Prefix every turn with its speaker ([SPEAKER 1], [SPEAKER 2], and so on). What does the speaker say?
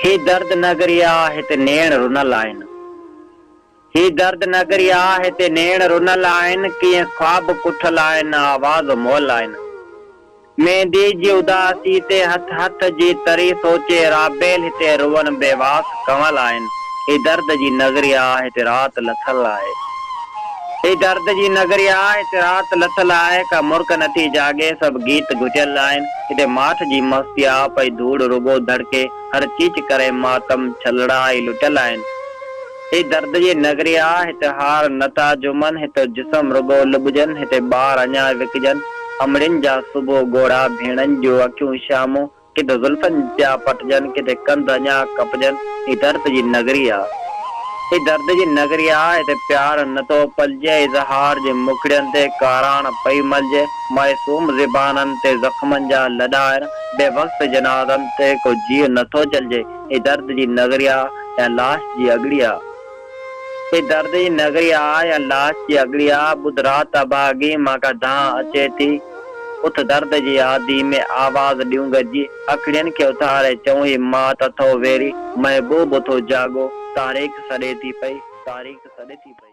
[SPEAKER 1] هي درد نگري آ هتي نيڻ رنل آهن. هي درد نگري آ هتي نيڻ رنل آهن ڪيئن خواب ڪٺل آهن آواز مئل آهن. ميندي جي اداسي تي هٿ هٿ جي تري سوچي رابيل هتي روئن بيواس ڪنول آهن. هي درد جي نگري آ هتي رات لٿل آهي. هي درد جي نگري آ هتي رات لٿل آهي ڪا مرڪ نٿي جاڳي سڀ گيت گهٽيل آهن. هتي ماٺ جي مستي آ پئي ڌوڙ رڳو ڌڙڪي هر چيچ ڪري ماتم ڇلڙا ئي لٽيل آهن. هي درد جي نگري آ، هت هار نه ٿا جهومن، هت جسم رڳو لٻجن، هتي ٻار اڃا وڪجن، امڙين جا صبح ڳوڙها، ڀيڻن جون اکيون شامون، ڪٿي زلفن پيا پٽجن، ڪٿي ڪنڌ اڃا ڪپجن، هي درد جي نگري آ. هي درد جي نگري آ، هتي پيار نه ٿو پلجي، اظهار جي مکڙين تي ڪاراڻ پئي ملجي، معصوم زبانن تي زخمن جا لڏا آهن، بي وقت جنازن تي ڪو جيء نه ٿو جلجي. هي درد جي نگري آ يا لاش جي اڳڙي آ. هي درد جي نگري آ يا لاش جي اڳڙي آ ٻڌ رات اڀاڳي مان ڪا دانهن اچي ٿي اٿ درد جي آڌي ۾ آواز ڏيون گڏجي اکڙين کي اٿاري چئون هي مات اٿئو ويري محبوب اٿو جاڳو تاريخ سڏي ٿي پئي تاريخ سڏي ٿي پئي.